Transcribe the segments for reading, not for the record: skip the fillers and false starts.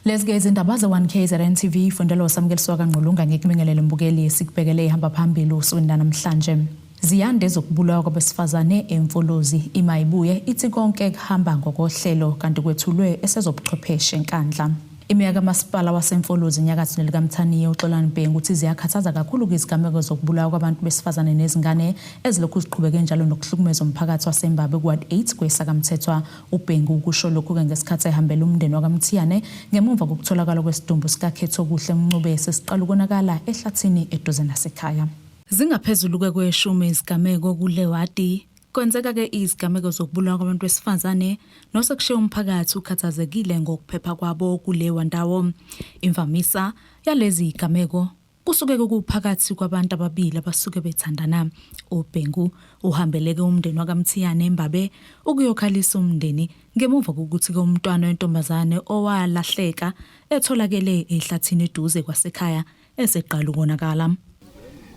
Lezi ke izindaba ze-1 KZN TV fundelwa uSamukeliswa kaNgqulunga ngikubingelele mbukeli sikubhekele ihamba phambili usukwini lanamhlanje. Ziyande zokubulawa kwabesifazane eMfolozi iMayibuye ithi konke kuhamba ngokohlelo kanti kwethulwe esezobuchwepheshe eNkandla. Imeya kaMasipala waseMfolozi enyakatho nelikaMthaniya uXolani Bhengu uthi ziyakhathaza kakhulu izigameko zokubulawa kwabantu besifazane nezingane ezilokhu ziqhubeke njalo nokuhlukumeza umphakathi waseMbabe kuWard 8 kweSakamthethwa. UBhengu ukusho lokhu-ke ngesikhathi ehambela umndeni wakaMthiyane ngemuva kokutholakala kwesidumbu sikaKhethokuhle Mncube sesiqala ukonakala ehlathini eduze nasekhaya. Zingaphezulu-ke kweshumi izigameko kule wadi. Kwenzeka-ke izigameko zokubulawa kwabantu besifazane nosekushiye umphakathi ukhathazekile ngokuphepha kwabo kulewa ndawo. Imvamisa yalezi zigameko kusuke kuphakathi kwabantu ababili abasuke bethandana. UBhengu uhambeleke umndeni wakaMthiyane eMbabe ukuyokhalisa umndeni ngemuva kokuthi-ke umntwana wentombazane owalahleka etholakele ehlathini eduze kwasekhaya eseqala ukonakala.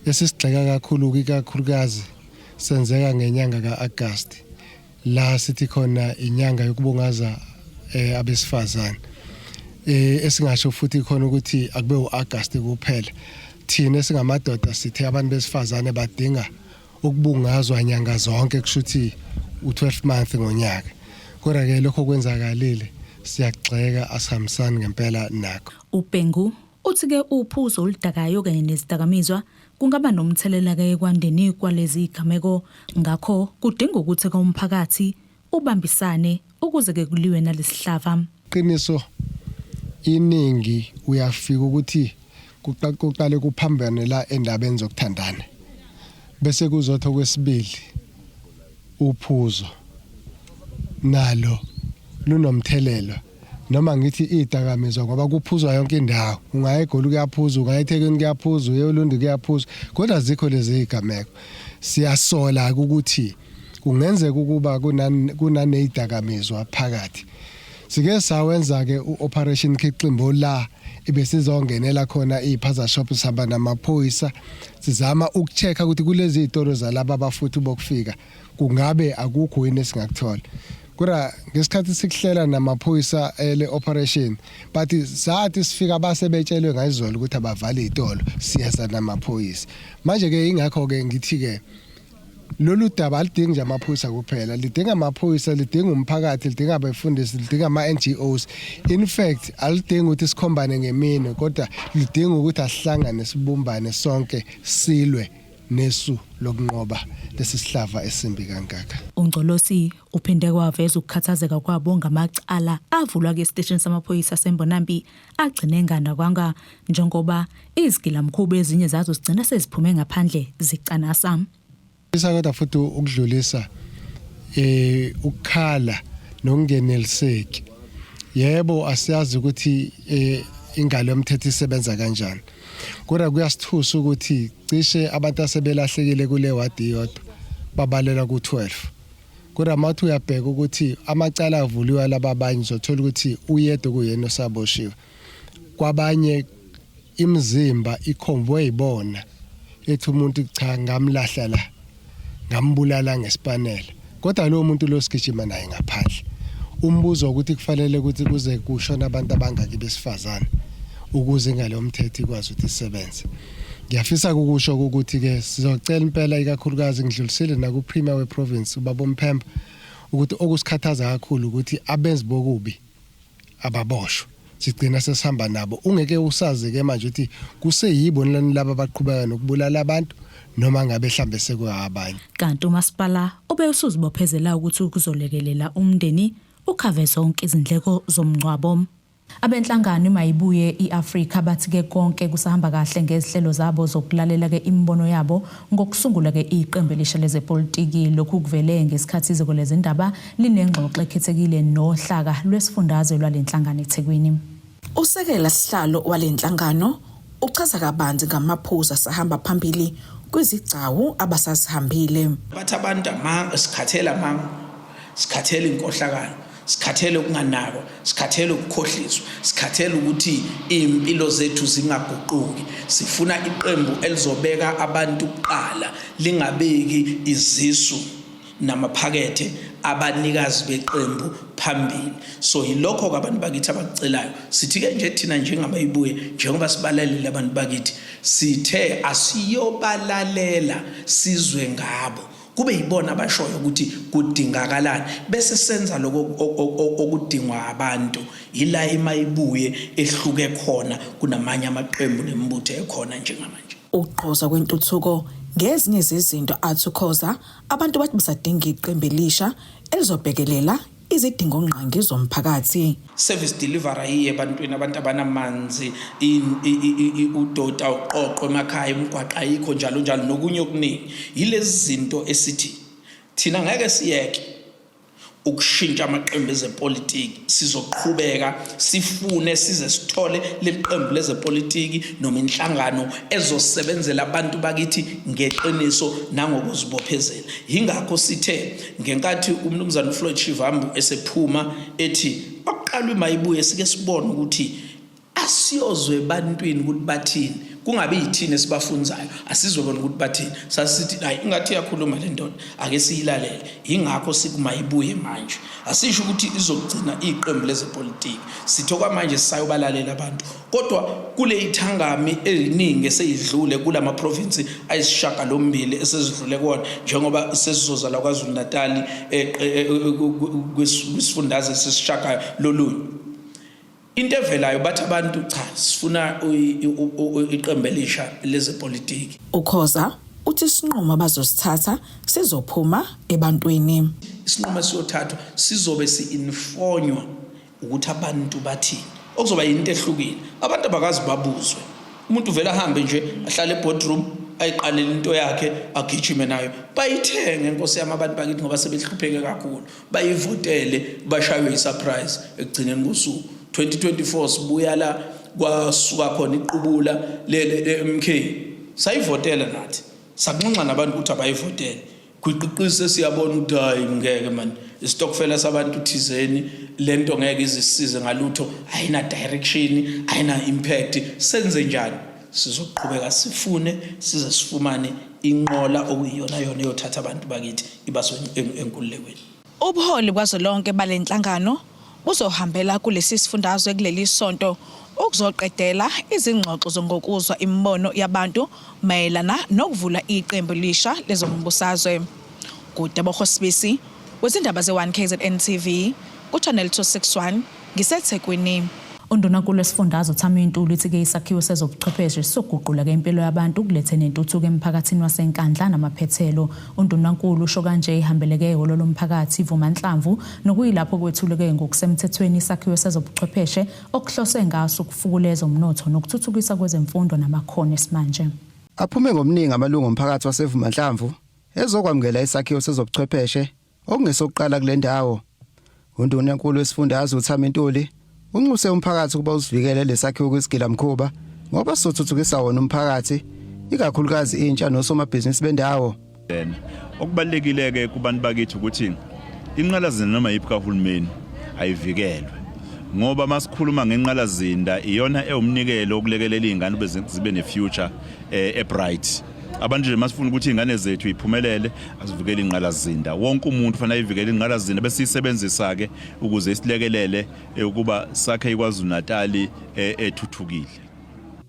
Esisigxeka kakhulu ikakhulukazi senzeka ngenyanga ka-Agasti la sithi khona inyanga yokubungaza abesifazane. Esingasho futhi khona ukuthi akube u-Agasti kuphela. Thina singamadoda sithe abantu besifazane badinga ukubungazwa nyanga zonke, kusho ukuthi u-12 month ngonyaka. Kodwa ke lokho kwenzakalile, siyagxeka, asihambisani ngempela nakho. UBhengu uthi-ke uphuzo oludakayo kanye nezidakamizwa kungaba nomthelela-ke ekwandeni kwalezi zigameko, ngakho kudinga ukuthi-ke umphakathi ubambisane ukuze-ke kuliwe nalesihlava. Qiniso iningi uyafika ukuthi kuqale kuphambane la endabeni zokuthandana, bese kuzothi okwesibili uphuzo nalo lunomthelelo, noma ngithi idakamizwa, ngoba kuphuzwa yonke indawo. Ungaya eGoli kuyaphuzwa, ungaya eThekwini kuyaphuzwa, uye oLundi kuyaphuzwa, kodwa zikho lezi zigameko. Siyasola ukuthi kungenzeka ukuba kunaneyidakamizwa phakathi. Sike sawenza ke uOperation Khiximbo la ebesizongenela khona izipaza shop, sihamba namaphoyisa sizama ukuchecka ukuthi kulezi zitolo zalaba abafuthi bokufika kungabe akukho yini esingakuthola. Kodwa ngesikhathi sikuhlela namaphoyisa le operation, but sathi sifika base betshelwe ngayizolo ukuthi abavale izitolo, siyeza namaphoyisa. Manje ke ingakho ke ngithi ke lolu daba alidingi nje amaphoyisa kuphela, lidinga amaphoyisa, lidinga umphakathi, lidinga abefundisi, lidinga ama-NGOs. In fact alidingi ukuthi sikhombane ngeminwe, kodwa lidinga ukuthi asihlangane, sibumbane sonke, silwe nesu lokunqoba lesi sihlava esimbi kangaka. UNgcolosi uphinde kwaveza ukukhathazeka kwabo ngamacala avulwa-ke esiteshini samaphoyisa seMbonambi agcine enganakwanga, njengoba izigilamkhuba ezinye zazo zigcina seziphume ngaphandle zicanasa. Isa kodwa futhi ukudlulisa ukukhala nokungeneliseki. Yebo, asiyazi ukuthi ingalo yomthetho isebenza kanjani, kodwa kuyasithusa ukuthi cishe abantu asebelahlekile kule wadi yodwa babalelwa ku-12. Kodwa mawuthi uyabheka ukuthi amacala avuliwe laba abanye, uzothola ukuthi uyedwa kuyena osaboshiwe. Kwabanye imizimba ikhombwe yibona, ethi umuntu cha, ngamlahla la, ngambulala ngesipanela, kodwa lowo muntu lo sigijima naye ngaphandle. Umbuzo ukuthi kufanele ukuthi kuze kushona abantu abangaki besifazane ukuze ingalo yomthetho ikwazi ukuthi isebenze? Ngiyafisa ukusho ukuthi ke sizocela impela, ikakhulukazi ngidlulisile naku-Premier we-province ubaba uMphemba, ukuthi okusikhathaza kakhulu ukuthi abenzi bokubi ababoshwe, sigcina sesihamba nabo. Ungeke usazi ke manje ukuthi kuseyibo laba abaqhubeka nokubulala abantu noma ngabe mhlambe sekuyabanye. Kanti umasipala ube usuzibophezela ukuthi kuzolekelela umndeni ukhave zonke izindleko zomngcwabo. Abenhlangano iMayibuye i-Afrika bathi-ke konke kusahamba kahle ngezihlelo zabo zokulalela-ke imibono yabo ngokusungula-ke iqembu elisha lezepolitiki. Lokhu kuvele ngesikhathi iziko lezindaba linengxoxo ekhethekile nohlaka lwesifundazwe lwale nhlangano eThekwini. Usekela sihlalo wale nhlangano uchaza kabanzi ngamaphuzu asahamba phambili kwizigcawu abasazihambile. Bathi abantu amanga, sikhathele amanga, sikhathele inkohlakalo, sikhathele ukunganakwa, sikhathele ukukhohliswa, sikhathele ukuthi iy'mpilo zethu zingaguquki. Sifuna iqembu elizobeka abantu kuqala, lingabeki izisu namaphakethe abanikazi beqembu phambili. So yilokho-ke abantu bakithi abakucelayo. Sithi-ke nje thina njengabayibuye, njengoba sibalalele abantu bakithi, sithe asiyobalalela sizwe ngabo, kube yibona abashoyo ukuthi kudingakalani, bese senza lokho okudingwa abantu. Yila iMayibuye ehluke khona kunamanye amaqembu nemibutho ekhona njengamanje. Ukugqoza kwentuthuko ngezinye zezinto athi uKhoza abantu bathi basadinga iqembu elisha elizobhekelela izidingongqangi zomphakathi. Service delivery ayiye ebantwini, abantu abanamanzi, udoti awuqoqwa emakhaya, imigwaqo ayikho, njalo njalo nokunye okuningi. Yilezi zinto esithi thina ngeke siyeke ukushintsha amaqembu ezepolitiki, sizoqhubeka sifune size sithole leli qembu lezepolitiki noma inhlangano ezosebenzela abantu bakithi ngeqiniso nangokuzibophezela. Yingakho sithe ngenkathi uMnumzane uFloyd Shivambu esephuma ethi akuqalwe iMayibuye, sike sibone ukuthi asiyozwe ebantwini ukuthi bathini, kungabi yithina esibafunzayo, asizwe bona ukuthi bathini. Sasithi hayi, ingathi iyakhuluma le ndoda, ake siyilalele. Yingakho sikuMayibuye manje. Asisho ukuthi izogcina iqembu lezepolitiki, sithi okwamanje sisayobalalela abantu, kodwa kule ithangami eziningi eseyidlule kulama province ayisishagalombili esezidlule kuwona, njengoba sesizoza la KwaZulu Natal kwisifundazwe sesishagalolunye, into evelayo bathi abantu cha, sifuna iqembu elisha lezepolitiki. UKhoza uthi isinqumo abazosithatha sizophuma ebantwini. Isinqumo esiyothathwa sizobe si-informwa ukuthi abantu bathini, okuzoba yinto ehlukile. Abantu abakazi babuzwe, umuntu vele ahambe nje ahlale eboardroom ayiqalele into yakhe, agijime nayo, bayithenge. Nkosi yami, abantu bakithi ngoba sebehlupheke kakhulu, bayivotele, bashaywe i-surprise ekugcineni kosuku. 2024 sibuya la kwasuka khona iqubula le-MK, sayivotela nathi, sakunxenxa nabantu ukuthi abayivotele. Gwiqiqise, siyabona ukuthi hayi, ngeke mani, isitokfela sabantu thizeni, lento ngeke izisize ngalutho, ayina direction, ayina impact. Senze njani? Sizoqhubeka sifune size sifumane inqola okuyiyona yona eyothatha abantu bakithi ibase enkululekweni. Ubuholi kwazwelonke bale nhlangano buzohambela kulesi sifundazwe kuleli sonto ukuzoqedela izingxoxo ngokuzwa imibono yabantu mayelana nokuvula iqembu elisha lezombusazwe. Kutebogo Sibisi wezindaba ze-1 KZN TV ku-Channel 261, ngiseThekwini. Undunankulu wesifundazwe uThami Ntuli uthi-ke isakhiwo sezobuchwepheshe sizoguqula-ke impilo yabantu, kulethe nentuthuko emphakathini waseNkandla namaphethelo. Undunankulu usho kanje ihambeleke ehholo lomphakathi iVumanhlamvu, nokuyilapho kwethuleke ngokusemthethweni isakhiwo sezobuchwepheshe okuhloswe ngaso ukufukula ezomnotho nokuthuthukisa kwezemfundo namakhono esimanje. Aphume ngobuningi amalungu omphakathi waseVumanhlamvu ezokwamukela isakhiwo sezobuchwepheshe okungesokuqala kule ndawo. Undunankulu wesifundazwe uThami Ntuli unxuse umphakathi ukuba usivikele lesakhiwo kwisigilamkhuba ngoba sizothuthukisa wona umphakathi, ikakhulukazi intsha nosomabhizinisi bendawo. Okubalulekile ke kubantu bakithi ukuthi inqalasizinda noma yiphi kahulumeni ayivikelwe, ngoba masikhuluma ngenqalasizinda iyona ewumnikelo okulekelela izingane ube zibe nefuture ebright. Abantu nje masifuna ukuthi izingane zethu iphumelele, asivikele inqalasizinda. Wonke umuntu ufanele ayivikele inqalasizinda bese siyisebenzisa ke ukuze isilekelele ukuba sakhe iKwaZulu Natal ethuthukile.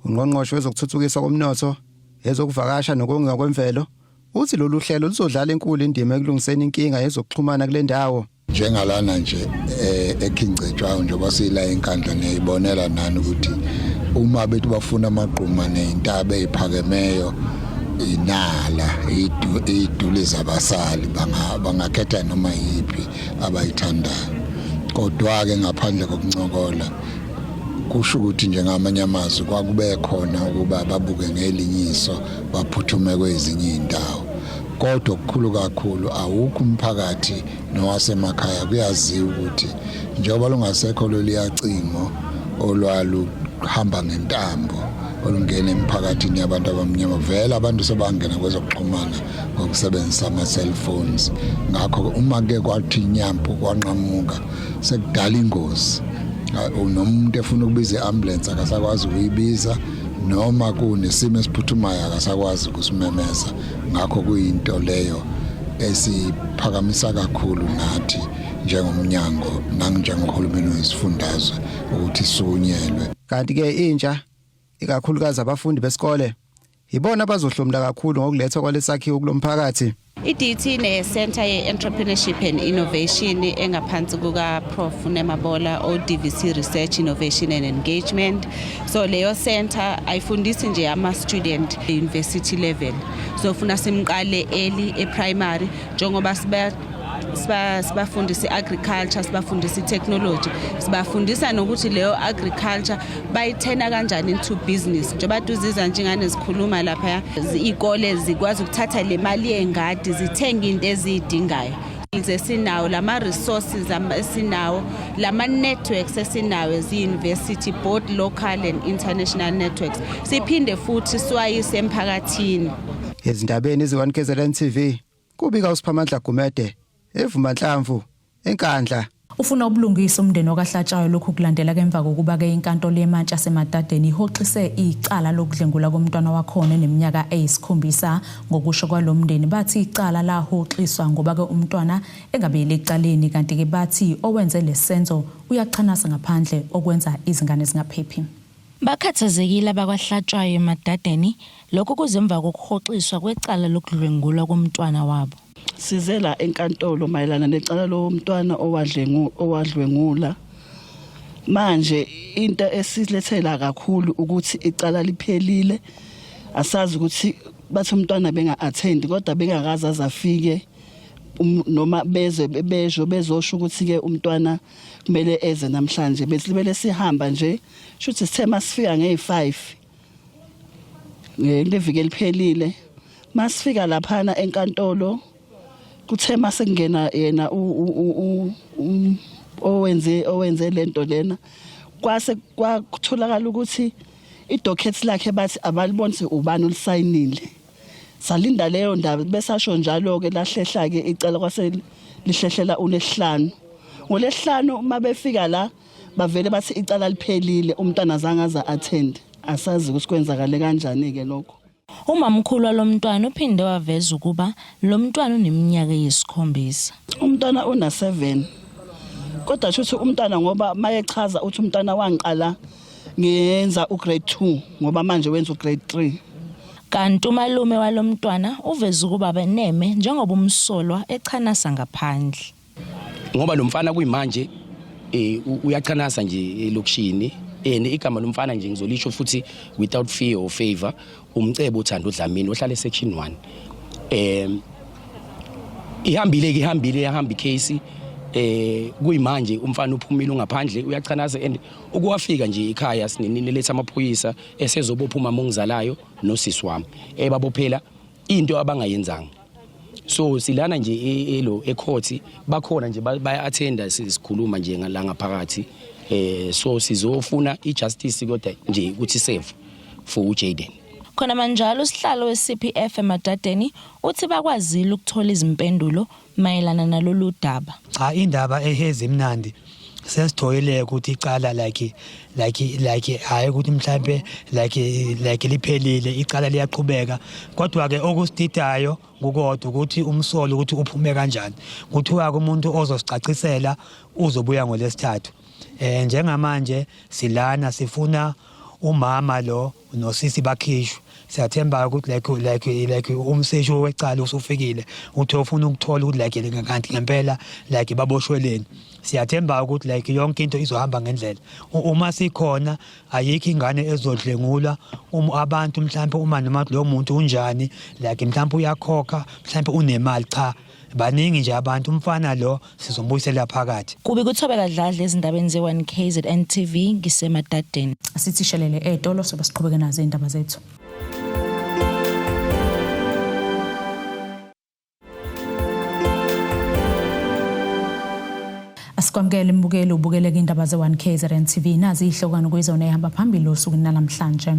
Ungqongqoshe wezokuthuthukiswa komnotho, ezokuvakasha nokongiwa kwemvelo uthi lolu hlelo luzodlala enkulu indima ekulungiseni inkinga yezokuxhumana kule ndawo. Njengalana nje eKing Cetshwayo, njengoba sila eNkandla, niyayibonela nani ukuthi uma bethi bafuna amagquma ney'ntaba ey'phakemeyo, inala iy'duli zabasali, bangakhetha noma yiphi abayithandayo. Kodwa-ke ngaphandle kokuncokola, kusho ukuthi nje ngamanye amazwi kwakube khona ukuba babuke ngelinye iso, baphuthume kwezinye iy'ndawo. Kodwa okukhulu kakhulu, awukho umphakathi nowasemakhaya kuyaziwa ukuthi njengoba lungasekho loluya cingo olwaluhamba ngentambo olungena emphakathini yabantu abamnyama, vele abantu sebangena kwezokuxhumana ngokusebenzisa ama-cellphones. Ngakho uma ke kwathi inyampu kwanqamuka, sekudala ingozi. Noma umuntu efuna ukubiza i-ambulance akasakwazi ukuyibiza, noma kunesimo esiphuthumayo akasakwazi ukusimemeza. Ngakho kuyinto leyo esiphakamisa kakhulu nathi njengomnyango nanjengohulumeni wesifundazwe ukuthi sukunyelwe. Kanti ke intsha ikakhulukazi abafundi besikole ibona abazohlomula kakhulu ngokulethwa kwalesakhiwo kulomphakathi. I-DT ne-Centre ye-Entrepreneurship and Innovation engaphansi kuka-Prof Nemabola o-DVC Research Innovation and Engagement. So leyo center ayifundisi nje ama-student university level. So funa simqale early e-primary njengoba siba sibafundise i-agriculture, sibafundise i-technology, sibafundisa nokuthi leyo agriculture bayithena kanjani into business. Njengoba tuziza nje ingane zikhuluma lapha, iy'kole zikwazi ukuthatha le mali yengadi zithenge into eziyidingayo. Esinawo lama resources esinawo, lama networks esinawo ezi-university, both local and international networks, siphinde futhi siwayise emphakathini. Ezindabeni ezi-1 KZN TV kubika uSiphamandla Gumede eVumanhlamvu eNkandla. Ufuna ubulungisa umndeni okaHlatshwayo. Lokhu kulandela emva kokuba ke inkantolo yemantshi yaseMadadeni ihoxise icala lokudlwengula komntwana wakhona eneminyaka eyisikhombisa. Ngokusho kwalo mndeni, bathi icala lahoxiswa ngoba ke umntwana engabuyeli ecaleni, kanti ke bathi owenze lesenzo uyachanasa ngaphandle, okwenza izingane zingaphephi. Bakhathazekile abakwaHlatshwayo eMadadeni. Lokhu kuzemva kokuhoxiswa kwecala lokudlwengulwa komntwana wabo. Size la enkantolo mayelana necala lomntwana owadlwengula. Manje into esilethela kakhulu ukuthi icala liphelile, asazi ukuthi bathi umntwana benga attend kodwa bengakaze azafike noma beze besho bezosho ukuthi ke umntwana kumele eze namhlanje. Besilibele sihamba nje, shuthi sithe masifika ngey5 leviki eliphelile, masifika laphana enkantolo kuthe masekungena yena owenze lento lena, kwase kwatholakala ukuthi idocket lakhe bathi abalibonise ubani olisayinile. Salinda leyo ndaba besasho njalo ke, lahlehla ke icala, kwase lihlehlela uLesihlanu. NgoLesihlanu uma befika la bavele bathi icala liphelile, umntwana azange aza attend. Asazi ukuthi kwenzakale kanjani ke lokho. Umamkhulu walomntwana uphinde waveza ukuba lo mntwana uneminyaka eyisikhombisa. Umntwana una 7, kodwa shuthi umntwana ngoba mayechaza uthi umntwana wangiqala ngiyenza ugrade 2, ngoba manje wenza ugrade 3. Kanti umalume walomntwana uveza ukuba beneme njengoba umsolwa echanasa ngaphandle. Ngoba lo mfana kuyimanje uyachanasa nje elokishini, and igama lomfana nje ngizolisho futhi without fear or favor, uMcebo uThando Dlamini ohlala section 1. Ihambile ke, ihambile, yahamba icase. Kuyimanje umfana uphumile, ungaphandle, uyachanasa, and ukuwafika nje ekhaya sineniletha amaphoyisa esezobopha umama ongizalayo nosisi wami, ebabophela into abangayenzanga. So silana nje elo ecourt, bakhona nje baya attenda, sikhuluma nje ngala ngaphakathi. So sizofuna ijustice kodwa nje ukuthi save for uJaden. Khona manjalo, usihlalo we-CPF eMadadeni uthi bakwazile ukuthola izimpendulo mayelana nalolu daba. Cha, indaba ehezimnandi sesithoyile ukuthi icala like hayi ukuthi mhlambe like liphelile, icala liyaqhubeka. Kodwa ke okusididayo kukodwa ukuthi umsolo ukuthi uphume kanjani. Kuthiwa umuntu ozosicacisela uzobuya ngolesithathu. Njengamanje silana sifuna umama lo nosisi bakhishwe. Siyathemba ukuthi like umseshi wecala usufikile, uthi ufuna ukuthola ukuthi like kanti ngempela like baboshweleni. Siyathemba ukuthi like yonke into izohamba ngendlela. Uma sikhona, ayikho ingane ezodlengulwa. Uma abantu mhlawumbe uma noma lo muntu unjani, like mhlawumbe uyakhokha, mhlawumbe unemali, cha, baningi nje abantu. Umfana lo sizombuyisela phakathi. Kubi kuThobeka Dladla ezindabeni ze-1 KZN TV, ngiseMadadeni. Asithi shelele ey'tolo, sobe siqhubeke nazo iy'ndaba zethu. Asikwamukele mbukeli, ubukeleka indaba ze-1 KZN TV. Nazi ihlokwana kuyizona ehamba phambili osukwini namhlanje.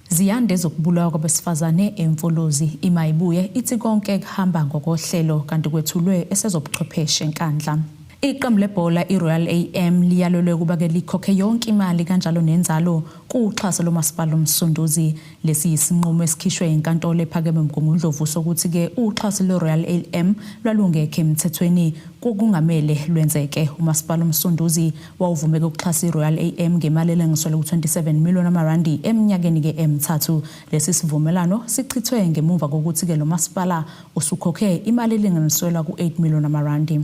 Ziyande zokubulawa kwabesifazane eMfolozi. Imayibuye ithi konke kuhamba ngokohlelo, kanti kwethulwe esezobuchwepheshe eNkandla. Iqembu lebhola iRoyal AM liyalelwe ukuba ke likhokhe yonke imali kanjalo nenzalo kuxhaso lomasipala uMsunduzi. Lesi yisinqumo esikhishwe inkantolo ephakeme eMgungundlovu sokuthi ke uxhaso lweRoyal AM lwalungekho emthethweni kungamele lwenzeke. Umasipala uMsunduzi wawuvumeke ukuxhasa iRoyal AM ngemali elengiselwe ku-27 million amarandi eminyakeni ke emithathu. Lesi sivumelwano sichithwe ngemuva kokuthi ke lo masipala usukhokhe imali elinganiselwa ku-8 million amarandi.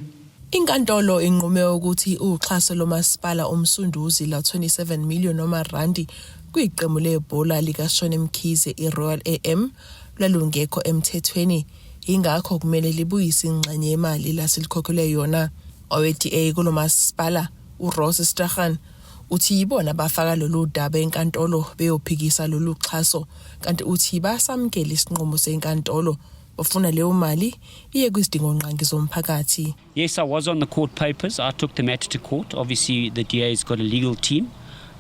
Inkantolo inqume ukuthi uxhaso lomasipala uMsunduzi la-27 million wamarandi kwiqembu lebhola likaShauwn Mkhize iRoyal AM lwalungekho emthethweni, yingakho kumele libuyise ingxenye yemali lasilikhokhelwe yona. Owe-DA kulo masipala uRoss Strachan uthi yibona abafaka lolu daba enkantolo beyophikisa lolu xhaso, kanti uthi basamukela isinqumo senkantolo, bafuna leyo mali iye kwizidingongqangi zomphakathi. Yes, I was on the court papers. I took the matter to court. Obviously, the DA's got a legal team.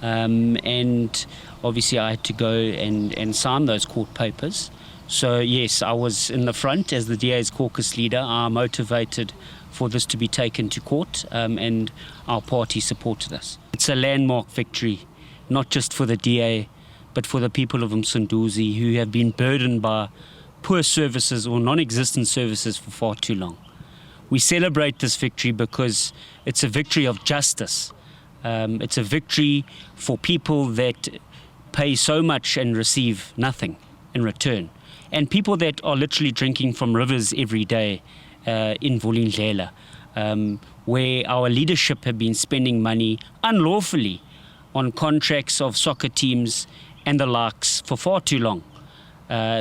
And obviously, I had to go and sign those court papers. So, yes, I was in the front as the DA's caucus leader. I motivated for this to be taken to court, and our party supported us. It's a landmark victory, not just for the DA, but for the people of Msunduzi who have been burdened by poor services or non existent services for far too long. We celebrate this victory because it's a victory of justice. It's a victory for people that pay so much and receive nothing in return, and people that are literally drinking from rivers every day in Vulindlela, where our leadership have been spending money unlawfully on contracts of soccer teams and the likes for far too long.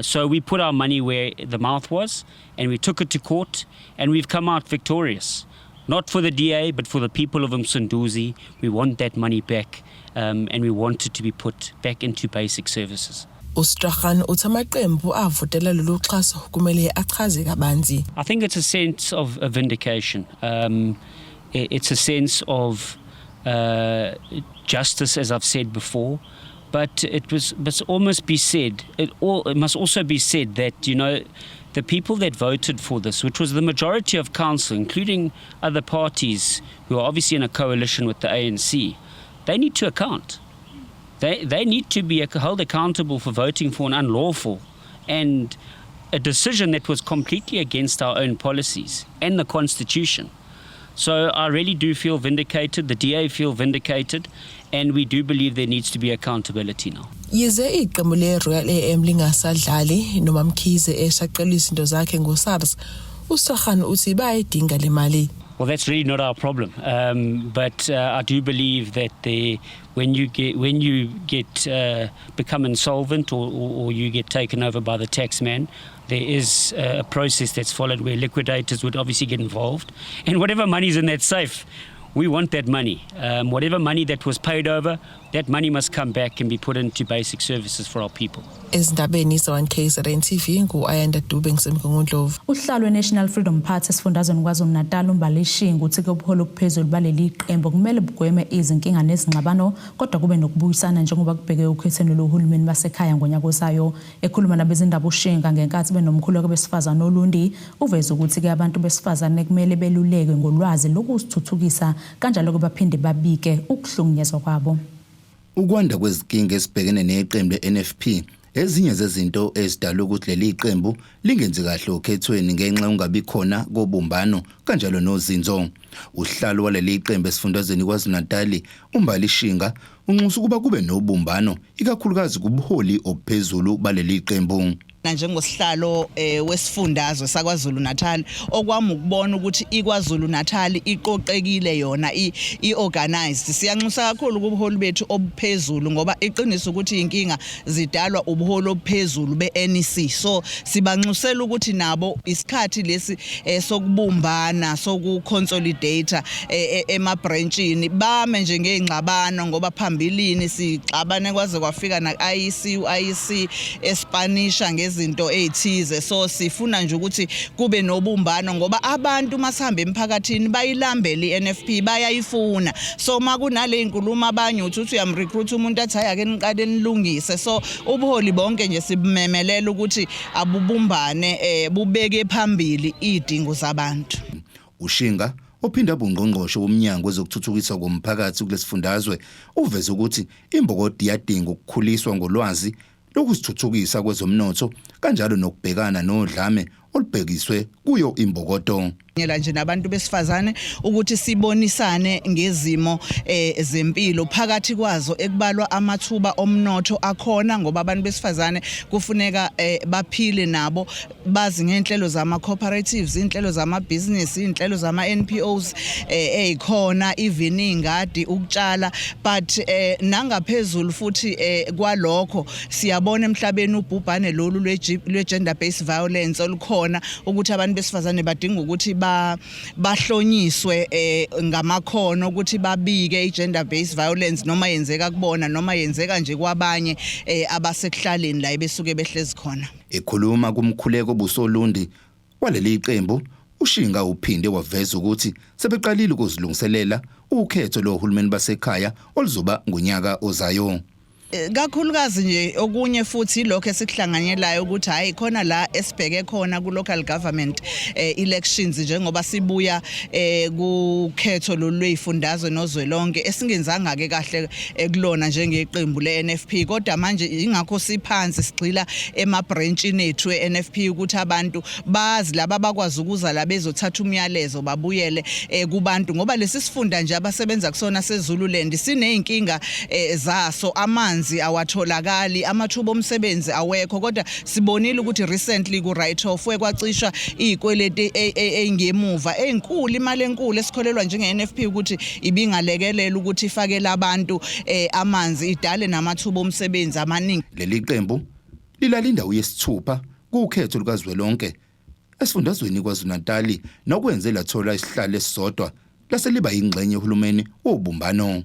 So we put our money where the mouth was, and we took it to court, and we've come out victorious. Not for the DA, but for the people of Msunduzi. We want that money back, and we want it to be put back into basic services. UStrachan uthi amaqembu avotela lolu xhaso kumele achaze kabanzi. I think it's a sense of a vindication. It's a sense of justice, as I've said before. But it was must almost be said. It must also be said that the people that voted for this, which was the majority of council, including other parties who are obviously in a coalition with the ANC, they need to account. They need to be held accountable for voting for an unlawful and a decision that was completely against our own policies and the constitution. So I really do feel vindicated. The DA feel vindicated, and we do believe there needs to be accountability now. Yize iqembu le-Royal AM lingasadlali noma Mkhize eshaqela izinto zakhe ngo-SARS, uStrachan uthi bayayidinga le mali. Well, that's really not our problem. But I do believe that when you get become insolvent or you get taken over by the tax man, there is a process that's followed where liquidators would obviously get involved, and whatever money's in that safe, we want that money. Whatever money that was paid over, that money must come back and be put into basic services for our people. Ezindabeni ze-1 KZN TV, ngu-Ayanda Dube ngiseMgungundlovu. Usihlalo we-National Freedom Party esifundazweni KwaZulu-Natal uMbali Shinga uthi ke ubuholi obuphezulu baleli qembu kumele bugweme izinkinga nezingxabano kodwa kube nokubuyisana njengoba kubheke ukhethweni lohulumeni basekhaya ngonyaka ozayo. Ekhuluma nabezindaba uShinga ngenkathi benomkhuleko besifazane oLundi uveze ukuthi-ke abantu besifazane kumele belulekwe ngolwazi lokuzithuthukisa kanjalo-ke baphinde babike ukuhlukunyezwa kwabo. Ukwanda kwezinkinga esibhekene neqembu le-NFP ezinye zezinto ezidala ukuthi leli qembu lingenzi kahle okhethweni ngenxa yokungabi khona kobumbano kanjalo nozinzo. Usihlalo waleli qembu esifundazweni KwaZulu-Natal uMbali Shinga unxusa ukuba kube nobumbano ikakhulukazi kubuholi obuphezulu baleli qembu. Njengosihlalo wesifundazwe sakwaZulu Natal, okwami ukubona ukuthi iKwaZulu Natal iqoqekile yona i-organized. Siyanxusa kakhulu kubuholi bethu obuphezulu ngoba iqiniso ukuthi inkinga zidalwa ubuholi obuphezulu be-NEC, so sibanxusela ukuthi nabo isikhathi lesi sokubumbana, sokuconsolidate ema-branchini, bame nje ngey'ngxabano ngoba phambilini sixabane kwaze kwafika na-IEC, u-IEC espanisha ngezinto ey'thize. So sifuna nje ukuthi kube nobumbano ngoba abantu masihamba emphakathini bayilambele i-NFP, bayayifuna. So makunale nkulumo abanye uthi uyamrecruit umuntu athi hayi, ake niqale nilungise. So ubuholi bonke nje sibumemelela ukuthi abubumbane, bubeke phambili izidingo zabantu. Ushinga ophinde abe ungqongqoshe womnyango wezokuthuthukiswa komphakathi kulesifundazwe, uveze ukuthi imbokodo iyadinga ukukhuliswa ngolwazi lokuzithuthukisa kwezomnotho kanjalo nokubhekana nodlame olubhekiswe kuyo imbokodo. Nyela nje nabantu besifazane ukuthi sibonisane ngezimo eh zempilo phakathi kwazo ekubalwa amathuba omnotho akhona ngoba abantu besifazane kufuneka eh, baphile nabo bazi ngenhlelo zama cooperatives inhlelo zama business inhlelo zama NPOs eh ezikhona even ingadi ukutshala but eh nangaphezulu futhi eh kwalokho siyabona emhlabeni ubhubhane lolu lwe gender based violence olukhona ukuthi abantu besifazane badinga ukuthi ba bahlonyiswe eh ngamakhono ukuthi babike i gender based violence noma yenzeka kubona noma yenzeka nje kwabanye eh abasekuhlaleni la besuke behlezi khona. Ekhuluma kumkhuleko obusoLundi waleli qembu, uShinga uphinde waveza ukuthi sebeqalile ukuzilungiselela ukhetho lohulumeni basekhaya oluzoba ngonyaka ozayo. Eh, kakhulukazi nje okunye futhi ilokho esikuhlanganyelayo ukuthi hayi khona la esibheke khona ku local government eh, elections njengoba sibuya eh, kukhetho lolu lwezifundazwe nozwelonke esingenzanga ke kahle kulona njengeqembu le-NFP kodwa manje ingakho siphansi sigxila ema-branchini ethu e-NFP ukuthi abantu bazi laba abakwazi ukuza la bezothatha umyalezo babuyele eh, kubantu ngoba lesi sifunda nje abasebenza kusona seZululand sinezinkinga eh, zaso amanzi awatholakali amathuba omsebenzi awekho kodwa sibonile ukuthi recently ku write off kwacishwa izikweleti ezingemuva ezinkulu imali enkulu esikholelwa njenge NFP ukuthi ibingalekelela ukuthi ifakele abantu eh, amanzi idale namathuba omsebenzi amaningi. Leli qembu lilala indawo yesithupha kukhetho lukazwelonke esifundazweni KwaZulu-Natali nokwenze lathola isihlalo esisodwa lase liba yingxenye yohulumeni wobumbano.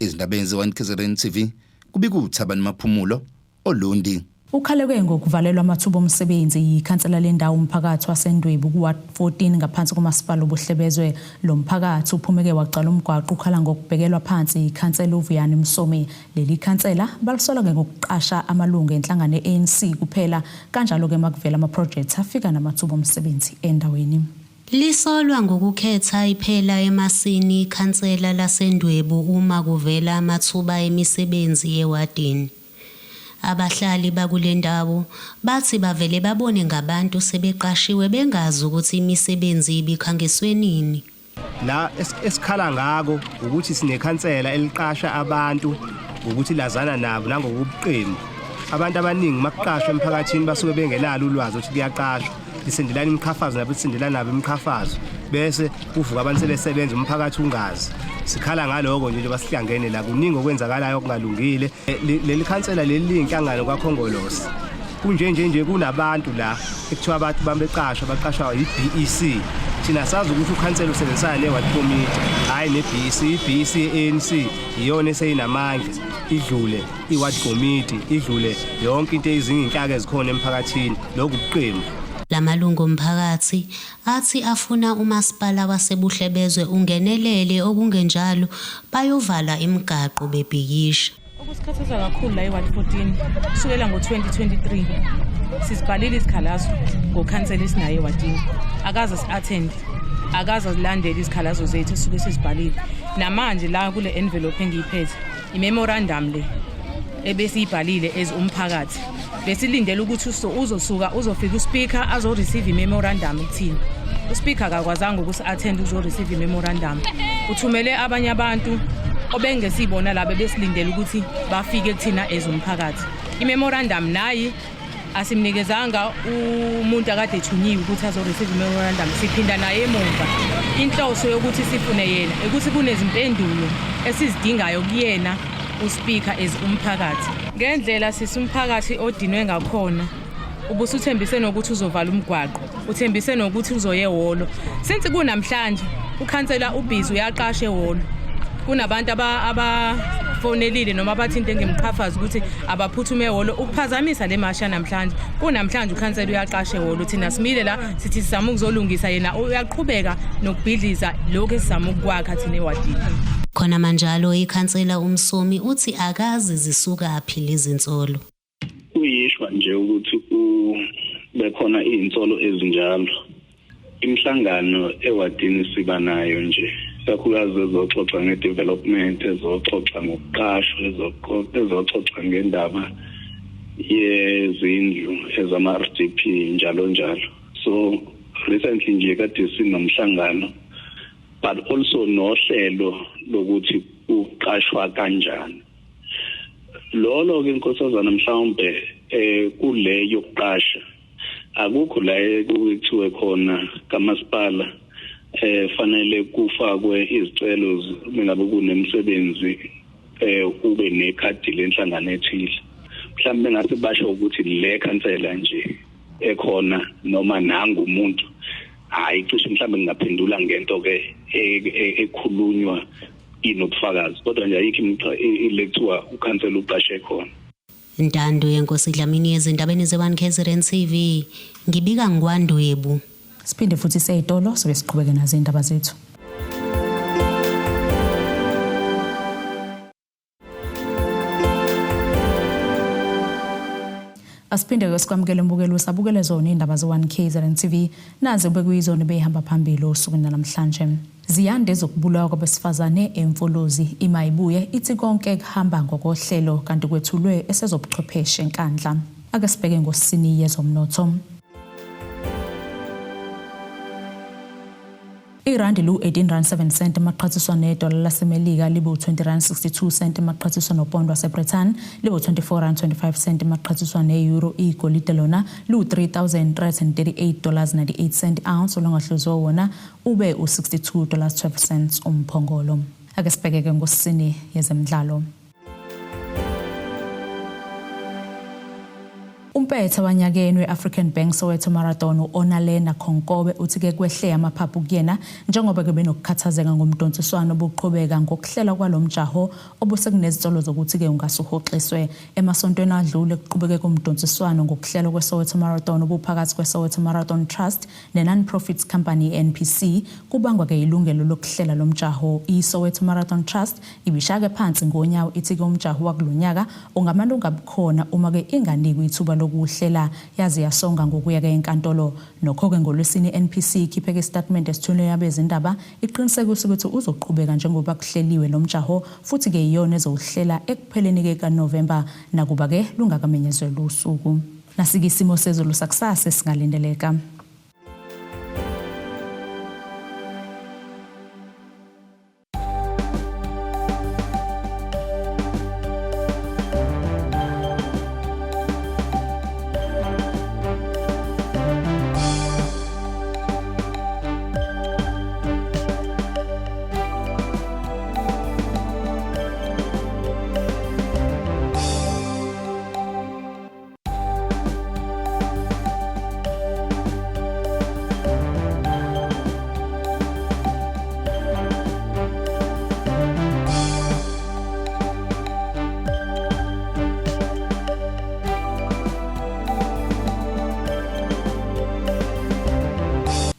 Ezindabeni ze-1 KZN TV kubika uThabani Maphumulo oLundi. Ukhalekwe ngokuvalelwa amathuba omsebenzi yikhansela lendawo umphakathi waseNdwebu ku-Ward 14 ngaphansi komasipala uBuhlebezwe. Lo mphakathi uphumeke wagcwala umgwaqo ukhala ngokubhekelwa phansi yikhansela uVuyani Msomi. Leli khansela balisola-ke ngokuqasha amalungu enhlangano ye-ANC kuphela kanjalo-ke makuvela ama-project afika namathuba omsebenzi endaweni. Lisolwa ngokukhetha iphela emasini ikhansela laseNdwebu uma kuvela amathuba emisebenzi ewadini. Abahlali bakule ndawo bathi bavele babone ngabantu sebeqashiwe bengazi ukuthi imisebenzi ibikhangiswe nini. La esikhala ngako ukuthi sinekhansela eliqasha abantu ngokuthi lazana nabo nangokubuqembu. Abantu abaningi makuqashwa emphakathini basuke bengenalo ulwazi ukuthi kuyaqashwa. Lisendelana imiqhafazo nabo lisendelana nabo imiqhafazo bese kuvuka abantu sebesebenza umphakathi ungazi. Sikhala ngaloko nje njengoba sihlangene la kuningi okwenzakalayo okungalungile. Eh, leli khansela leli liyinhlangano kaKhongolose kunje nje nje kunabantu la ekuthiwa abantu babeqashwa baqashwa yi-BEC thina sazi ukuthi ukhansela usebenzisana ne-ward committee hhayi ne-BEC i-BEC ye-ANC iyona eseyinamandla idlule i-ward committee idlule yonke into ezinye iy'nhlaka ezikhona emphakathini lokhu buqembu. Lamalungu omphakathi athi afuna umasipala waseBuhlebezwe ungenelele okungenjalo bayovala imigaqo bebhikisha. Okusikhathaza kakhulu la e-Ward 14 kusukela ngo-2023 sizibhalile izikhalazo ngokhansela esinaye ewadini akaze si-attend akaze azilandele izikhalazo zethu esisuke sizibhalile namanje la kule envelope engiyiphethe imemorandum le ebesiyibhalile as umphakathi besilindele ukuthi uzosuka uzofika uspeaker azoreceive imemorandum kuthina uspeaker akakwazanga ukusi-attend ukuzoreceive imemorandum uthumele abanye abantu obengesibona laba besilindele ukuthi bafike kuthina as umphakathi imemorandum nayi asimnikezanga umuntu akade ethunyiwe ukuthi azoreceive memorandum siphinda naye emuva inhloso yokuthi sifune yena ukuthi kunezimpendulo esizidingayo kuyena uspeaker as umphakathi ngendlela sisumphakathi odinwe ngakhona ubusuthembise nokuthi uzovala umgwaqo uthembise nokuthi uzoye ehholo since kunamhlanje ukhansela ubhizi uyaqasha ehholo kunabantu abafonelile noma abathinte ngemqhafazo ukuthi abaphuthume ehholo ukuphazamisa le masha namhlanje kunamhlanje ukhansela uyaqasha ehholo thina simile la sithi sizama ukuzolungisa yena uyaqhubeka nokubhidliza lokhu esizama ukukwakha thina ewadini. Khona manjalo ikhansela uMsomi uthi akazi zisukaphi lezi nsolo. Kuyishwa nje ukuthi kube khona izinsolo ezinjalo. Imihlangano ewadini siba nayo nje, kakhulukazi ezoxoxa nge-development, ezoxoxa ngokuqashwa, ezoxoxa ngendaba yezindlu ezama-RDP njalo njalo. So recently nje kade sinomhlangano, but also nohlelo lokuthi kuqashwa kanjani. Lolo ke nkosazana, mhlawumbe kule yokuqasha akukho la ekuthiwe khona kamasipala fanele kufakwe izicelo ngabe kunemsebenzi ube nekhadi lenhlangano ethile. Mhlawumbe ngase basho ukuthi le khansela nje ekhona noma nangu umuntu, hayi, cishe mhlawumbe ngingaphendula ngento ke ekhulunywa inobufakazi, kodwa nje ayikho ile kuthiwa ukhansela uqashe khona. Ntando yenkosi Dlamini ezindabeni ze-1 KZN TV, ngibika ngwandwebu. Siphinde futhi seyitolo sobe siqhubeke nazo indaba zethu. Asiphinde-ke sikwamukele mbukeli usabukele zona iy'ndaba ze-1 KZN TV, nazi bekuyizona ebeyihamba phambili osukwini namhlanje. Ziyanda ezokubulawa kwabesifazane eMfolozi. Imayibuye ithi konke kuhamba ngokohlelo kanti kwethulwe esezobuchwepheshe eNkandla. Ake sibheke ngosini yezomnotho. Irandi lu-18 rand 7 cent emaqhathiswa nedola laseMelika, libe u-20 rand 62 cent emaqhathiswa nopondo waseBritain, libe u-24 rand 25 cent emaqhathiswa ne-euro. Igolide lona lu-3338 dollars 98 cent ounce, olungahluziwe wona ube u-62 dollars 12 cents umphongolo. Ake sibhekeke ngosini yezemidlalo. Umpetha wanyakeni we-African Bank Soweto Marathon u-Onalena Khonkobe uthi-ke kwehle amaphaphu kuyena njengoba ke benokukhathazeka ngomdonsiswano obuqhubeka ngokuhlela kwalo mjaho obusekunezinsolo zokuthi-ke ungasuhoxiswe. Emasontweni adlule kuqhubeke kumdonsiswano ngokuhlelwa kweSoweto Marathon obuphakathi kweSoweto Marathon Trust ne-Non-Profit Company NPC, kubangwa-ke ilungelo lokuhlela lo mjaho. I-Soweto Marathon Trust ibishake phansi ngonyawo ithi-ke umjaho wakulo nyaka ungamane ungabikhona uma-ke inganikwa ithuba lokuwuhlela, yaze yasonga ngokuya-ke enkantolo. Nokho-ke ngoLwesine i-NPC ikhipheke isitatimende esithunyelwe abezindaba iqinisekisa ukuthi uzoqhubeka njengoba kuhleliwe lo mjaho futhi-ke iyona ezowuhlela ekupheleni-ke kaNovemba nakuba-ke lungakamenyezelwa usuku. Nasike isimo sezulu sakusasa esingalindeleka.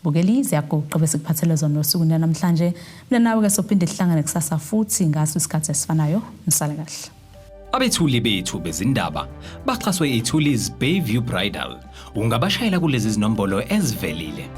Bukeli, ziyaguqa bese kuphathele zona osukwini namhlanje. Mina nawe ke sophinde sihlangane kusasa futhi ngaso isikhathi esifanayo. Nisale kahle. Abethuli bethu bezindaba baxhaswe iThuli's Bayview Bridal. Ungabashayela kulezi zinombolo ezivelile.